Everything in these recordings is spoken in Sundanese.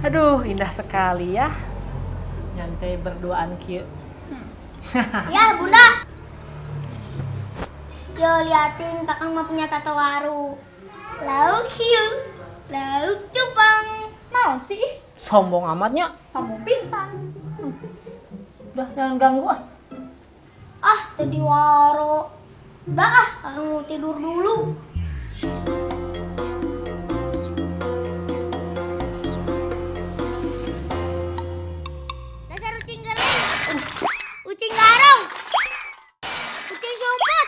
Aduh, indah sekali ya. Nyantai berduaan kieu. Ya, Bunda. Yo, liatin Kakang mah punya tato baru. Lauk hiu, lauk cupang. Naon sih? Ih, Sombong amatnya. Sombong pisan. Udah, jangan ganggu ah. Ah, tadi waro. Udah ah, Kakang mau tidur dulu. Dasar ucing gering. Ucing garong. Ucing sumput.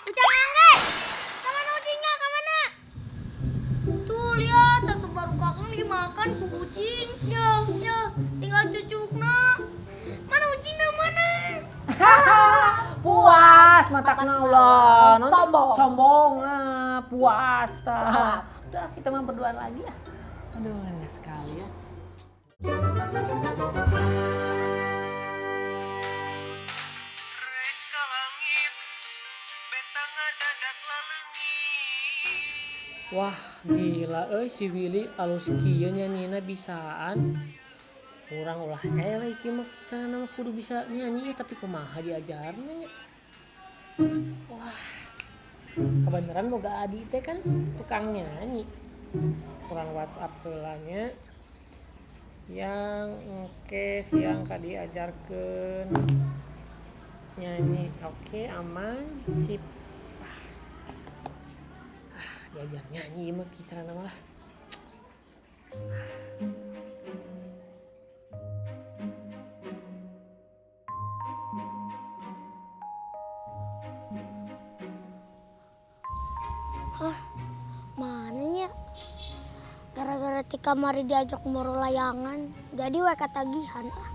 Ucing angge. Kemana ucingnya? Kemana? Tuh lihat, tato baru Kakang dimakan ku kucing. Ya, ya, tinggal cucukna. Mana ucingnya mana? Puas matakna Allah. Sombong. Sombong ah, puas tah. Udah, kita mah berduaan lagi ah. Aduh, enak sekali ya. Wah, gila euy si Willy alus kieu nyanyina bisaan. Urang ulah eleh kieu mah carana mah kudu bisa nyanyi ya, tapi kumaha diajarna nya. Wah. Kebenaran boga adi teh kan tukang nyanyi. Kurang WhatsApp heula nya. Yang oke siang ka diajarkeun nyanyi. Oke, aman, sip. Ah, diajar nyanyi mah kieu carana mah lah. Hah, mana nya? Gara-gara ti kamari diajak moro layangan, jadi we katagihan ah.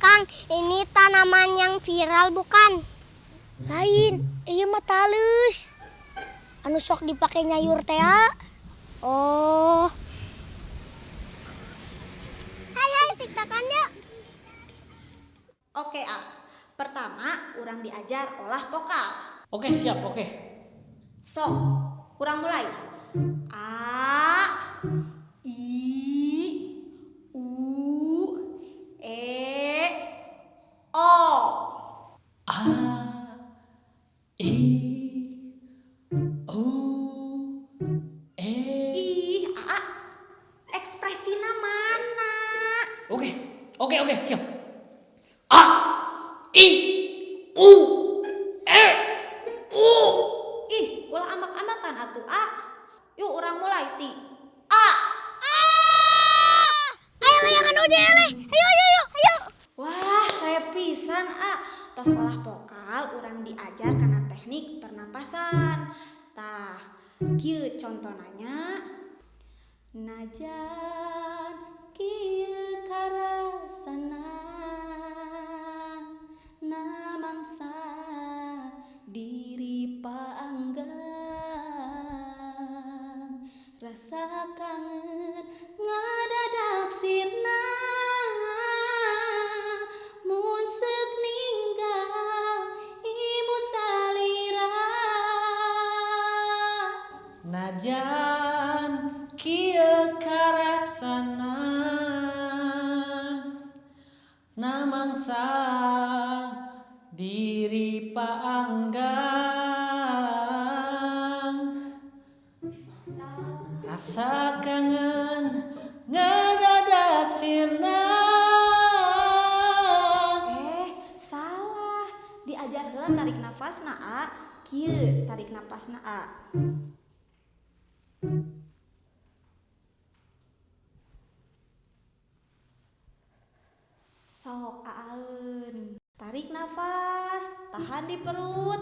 Kang, ini tanaman yang viral bukan? Lain, ieu mah talus. Anu sok dipake nyayur teh. Oh. Hai hai, tiktokan yuk. Oke, A. Pertama, urang diajar olah vokal. Oke, siap, oke. Sok, urang mulai. A, I, U, E, O. A, I, U, E. Ih, A, ekspresina mana? Oke, oke, oke, siap. A, I, U, E, U. Ih, ulah ambak-ambakan atuh, A. Yuk, urang mulai ti. A. Ah! Ayo layangan udah eleh. Ayo ayo ayo ayo. Wah, saya pisan, A. Tos olah vokal urang diajar karena teknik pernapasan. Tah, kieu contonanya. Najan kieu karasana namangsa diri paanggang rasa kangen ngadadak sirna mun seuk ninggal imut salira. Najan kieu karasana namangsa diri paanggang rasa kangen ngadadak sirna. Eh, salah. Diajar heula tarik nafasna, A. Kieu tarik nafasna, A. Sok aaeun. Tarik nafas, tahan di perut.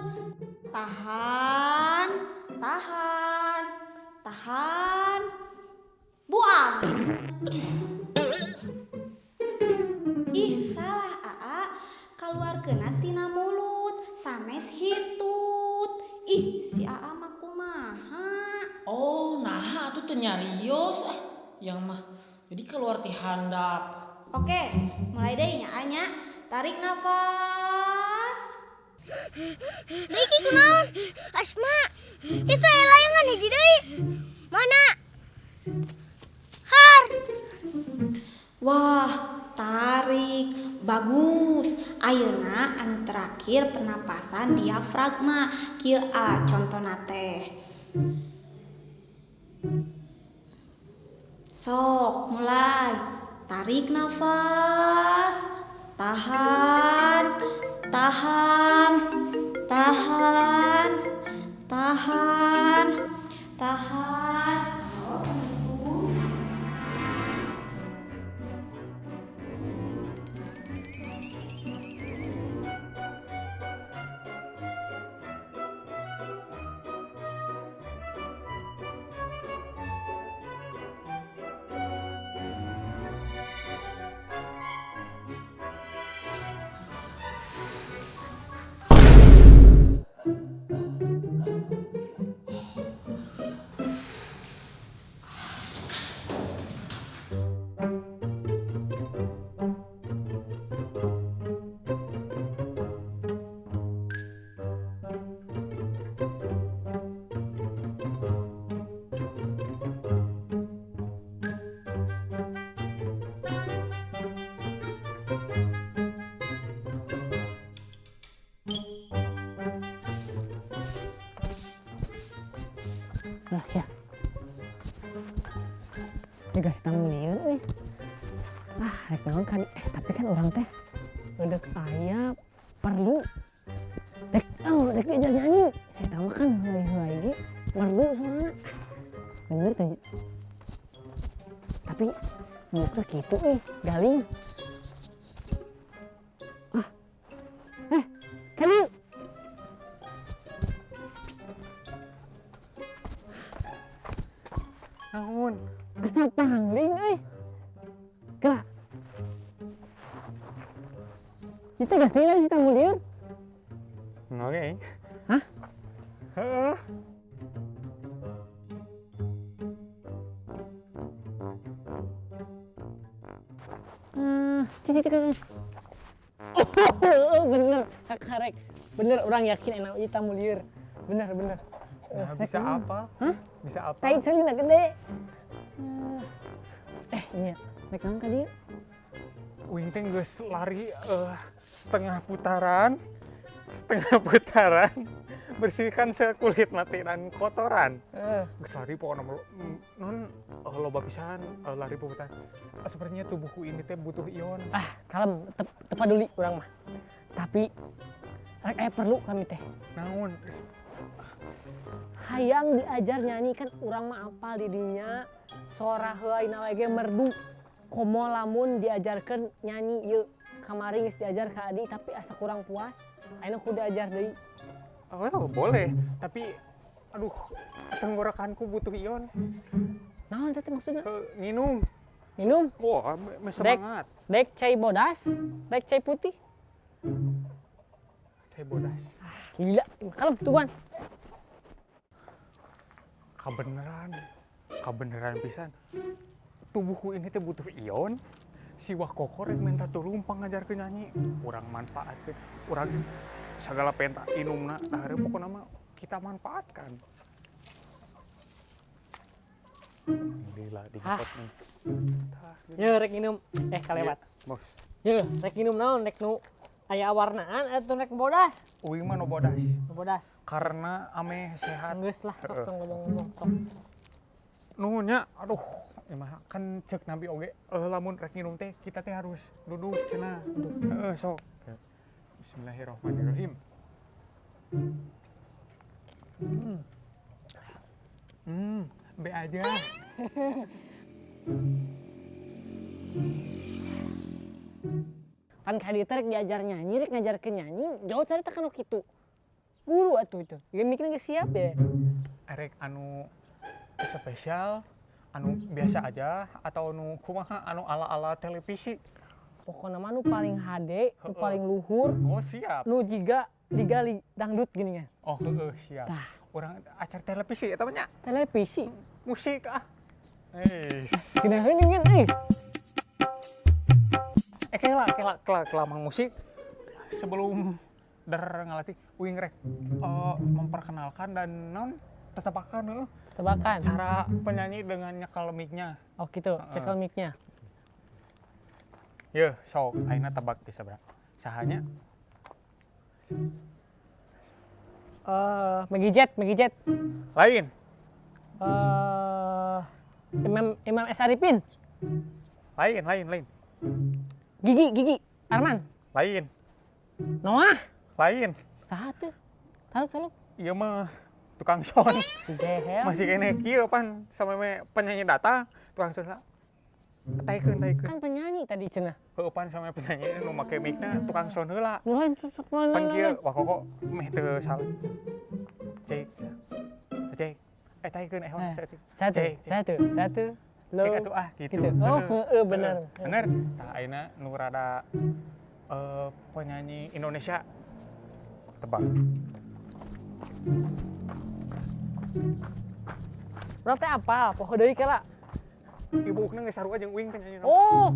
Tahan, tahan, tahan. Buang. Ih, salah, Aa. Kaluarkeunna tina mulut, sanes hitut. Ih, si Aa mah kumaha? Oh, nah atuh teu nyarios ah. Yang mah jadi keluar ti handap. Oke, mulai deui nya Anya. Tarik nafas. Riki kunaon? Asma. Itu aya layangan hiji deui. Mana? Har. Wah, tarik. Bagus. Ayeuna anu terakhir pernapasan diafragma. Kieu a contona teh. Sok, mulai. Tarik nafas. Tahan. Tahan. Tahan. Tahan. Tahan. Assalamualaikum. Lah sia. Siga si tamu lieur euy. Ah, rek naon kan tapi kan urang teh dek aya perlu dek oh, dek diajar nyanyi. Si tamu kan heulai-heulai ge merdu sorana. Bener teh. Tapi buka kitu euy, galing. Ah. Kali. Naon? Asa pangling euy. Gerak. Kita geus tinggal si tamu lieur. Oke. Hah? Heeh. Cici, cici, cici. Oh, bener, karek. Bener, orang yakin enak ieu tamu lieur. Bener, bener. Nah, bisa apa? Hah? Bisa apa? Tai ceulina gede. Ini ya, rek naon ka dieu? Uing teh geus lari setengah putaran, setengah putaran, bersihkan sel kulit mati dan kotoran. Geus lari pokokna mah, non loba pisan lari putaran. Sepertinya tubuhku ini teh butuh ion. Ah, kalem, teu paduli urang mah. Tapi rek aya perlu kami teh. Naon? Hayang diajar nyanyi kan urang mah apal di dinya. Sora heulaina we ge merdu. Komo lamun diajarkeun nyanyi ieu. Kamari geus diajar ka Adi tapi asa kurang puas. Ayeuna kudu diajar deui. Oh, boleh, tapi aduh, tenggorokanku butuh ion. Naon teh maksudna? Minum. Minum? Wah, semangat. Dek cai bodas, dek cai putih. Cai bodas. Ah, gila, kalem tungguan. Kabeneran. Kabeneran pisan. Tubuhku ini teh butuh ion. Si Wah Koko rek minta tulung pangajarkeun nyanyi. Urang manfaatkeun. Urang segala penta inumna tah pokona mah kita manfaatkan. Gila dinyepot nih. Tah, gitu. Ye rek minum. Kalewat. Iya, bos. Ye, rek minum naon? Rek nu aya warnaan atau rek bodas? Uing mah nu bodas. Nu bodas. Karena ameh sehat. Geus lah sok tong ngomong-ngomong sok. Nuhun nya, aduh, emang kan cek Nabi oge, lamun rek nginum teh kita teh harus duduk cenah. Heeh, sok. Bismillahirrahmanirrahim. B aja. Kan ka dieu teh rek diajar nyanyi, rek ngajarkeun nyanyi, jauh carita kan kitu. Buru atuh itu. Ge mikirna geus siap ya. Erek anu spesial, anu biasa aja atau anu kumaha, anu ala-ala televisi. Pokokna mah nu paling hade, nu paling luhur. Oh, siap. Nu jiga liga dangdut gini kan. Oh, heeh, siap. Tah. Urang acara televisi eta mah nya. Televisi. Musik ah. Geunaheun kan euy. Kela, kela, kela, kela mang musik. Sebelum der ngalatih uing rek memperkenalkan dan non Tetebakan heuh. Tebakan. Cara penyanyi dengan nyekel mic-nya. Oh gitu, cekel mic-nya. Yeuh, sok ayeuna tebak ti sabaraha. Sahanya? Meggy Z, Meggy Z. Lain. Imam S. Arifin. Lain, lain, lain. Gigi, Gigi, Arman. Lain. Noah. Lain. Saha tuh? Taluk, taluk. Ieu mah tukang sound. Gehel. Masih kene kieu pan sameme penyanyi datang, tukang sound lah. Taikeun, taikeun. Kan penyanyi tadi cenah. Heuh pan sameme penyanyi nu make mic-na tukang sound heula. Lain sok mana. Pan kieu wah kok meh teu salah. Cek. Cek. Taikeun ehon saeutik. Satu, satu, satu. Cek atuh ah gitu. Gitu. Oh, heeh bener. Bener. Tah ayeuna nu rada penyanyi Indonesia tebak. Urang teh apa? Poho deui kela. Ibu ukna geus sarua jeung uing penyanyi. Oh.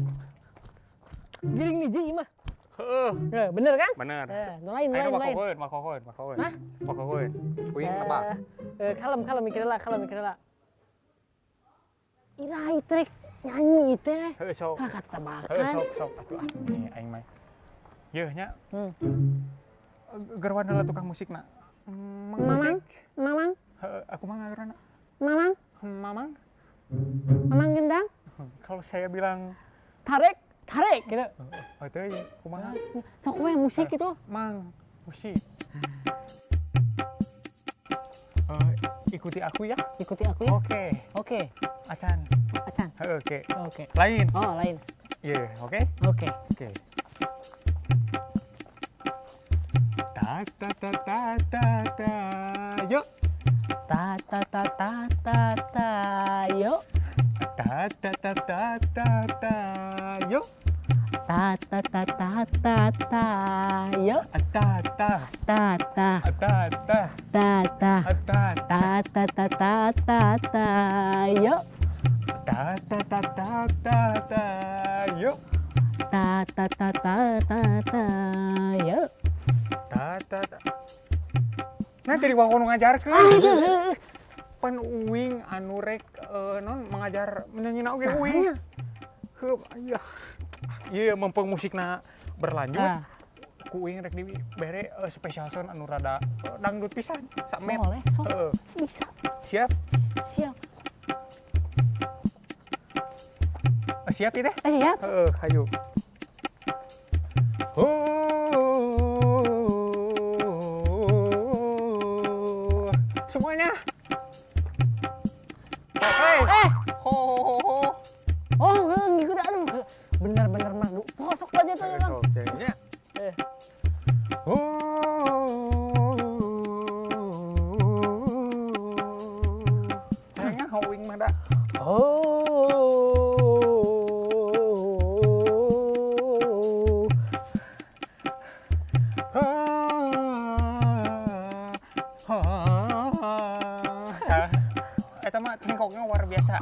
Giring niji mah. Heeh. Bener kan? Bener. Nu lain, lain, lain. Wakokeun, wakokeun, wakokeun. Hah? Wakokeun. Uing tebak. Kalem, kalem mikir lah, kalem mikir lah. Ira trik nyanyi teh. Heuh sok. Kakak tebakan. Heuh sok sok atuh ah nih aing mah. Yeuh nya. Gerwan heula tukang musikna. Mang musik. Mamang. Heeh, aku mah ngageroana. Mamang. Mamang. Mamang gendang. Kalau saya bilang tarik, tarik gitu. Oh teuing, kumaha? Sok we musik gitu. Mang, musik. Ikuti aku ya. Ikuti aku ya. Oke. Oke. Acan. Acan. Oke. Oke. Lain. Oh, lain. Iya, oke? Oke. Oke. Ta ta ta ta ta ta. Yuk. Ta ta ta ta ta ta. Yuk. Ta ta ta ta ta ta. Yuk. Ta ta ta ta ta ta. Yuk. Ta ta. Ta ta. Ta ta. Ta ta. Ta ta ta ta ta ta ta. Yuk. Ta ta ta ta ta ta. Yuk. Ta ta ta ta ta ta. Yuk. Ta ta ta. Nah, tadi waktu ngajarkeun. Pan uing anu rek non mengajar menyanyina oge uing. Heup, iya. Ieu mumpung musikna berlanjut. Ku uing rek dibere special sound anu rada dangdut pisan, sak met. Boleh, sok. Bisa. Siap? Siap. Siap ieu teh? Siap. Heeh, hayu. Semuanya. Hey. Ho ho ho. Oh, ngikut aduh. Benar-benar merdu. Sok aja tuh, Bang. Sok jadinya. Kayaknya hoing mah da. Eta mah cengkoknya luar biasa.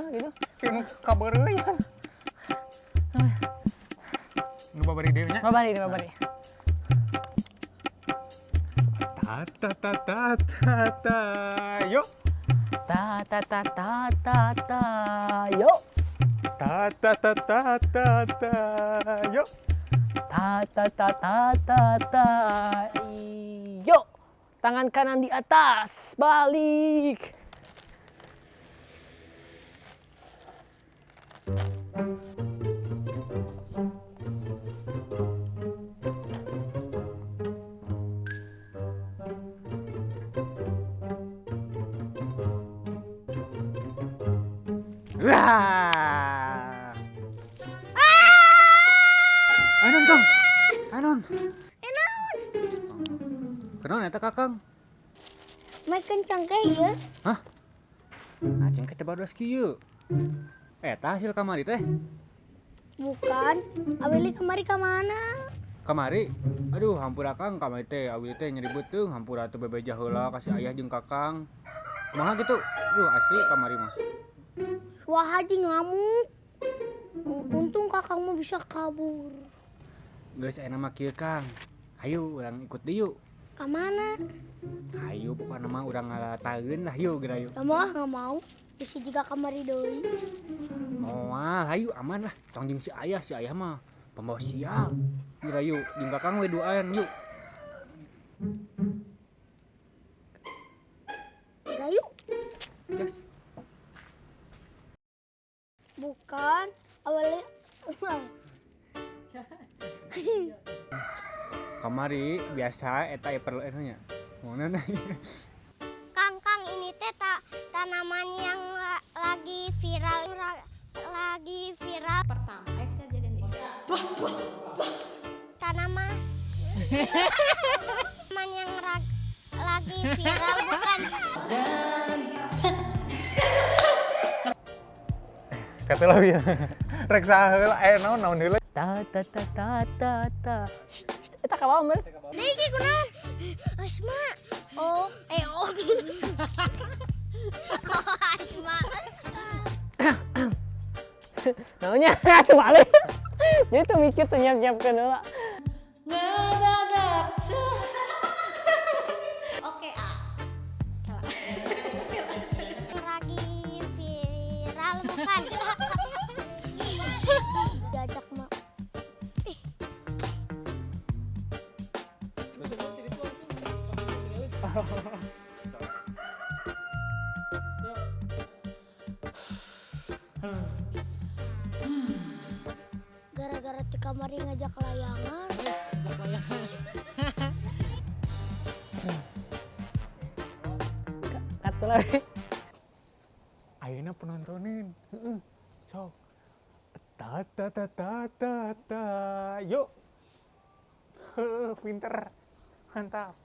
Gitu. Sing kabeureuyan. Nu babari deui nya. Babari, babari. Ta ta ta ta ta ta. Yuk. Ta ta ta ta ta ta. Yuk. Ta ta ta ta ta ta. Yuk. Ta ta ta ta ta ta. Yuk. Tangan kanan di atas, balik. Wah. Anon, Kang. Anon. Enaon? Kunaon eta Kakang? Mai kencang ke ieu? Hah? Nah, cengkeh teh barulas kieu. Eta hasil kamari teh? Bukan, Awili kamari ka mana? Kamari? Aduh, hampura Kang, kamari teh Awili teh nyeri beuteung, hampura teu bebeja heula ka si ayah jeung Kakang. Kumaha gitu? Duh, asli kamari mah. Wah, haji ngamuk. Untung kakangmu bisa kabur. Geus aya mah kieu Kang. Hayu urang ikut deui yuk. Ka mana? Hayu pokokna mah urang ngalataeun lah yuk geura yuk. Gak mau ah, gak mau. Bisi jiga kamari deui. Moal, hayu aman lah. Tong jeung si ayah mah pembawa sial. Geura yuk, jeung Kakang we duaan yuk. Geura yuk. Gas. Bukan awalnya. Kamari biasa eta perlu nya. Mana nih? Kang, Kang, ini teh tanaman yang lagi viral, lagi viral. Pertama, ayo kita jadi nih. Tanaman. Tanaman yang lagi viral bukan. Kata lah ya. Rek saha heula aya naon naon heula. Ta ta ta ta ta ta. Eta ka bawah, Mel. Deui kunaon? Asma. Oh, oh. Kok Asma? Naonnya atuh balik. Jadi tuh mikir tuh nyiap-nyiapkeun heula. Oke, A. Salah. Lagi viral bukan? Diajak mah. Gara-gara di kamari ngajak layangan. Kata lagi. Ayeuna penontonin. Heeh. Sok. Ta ta ta ta ta ta. Yuk. Heuh, pinter. Mantap.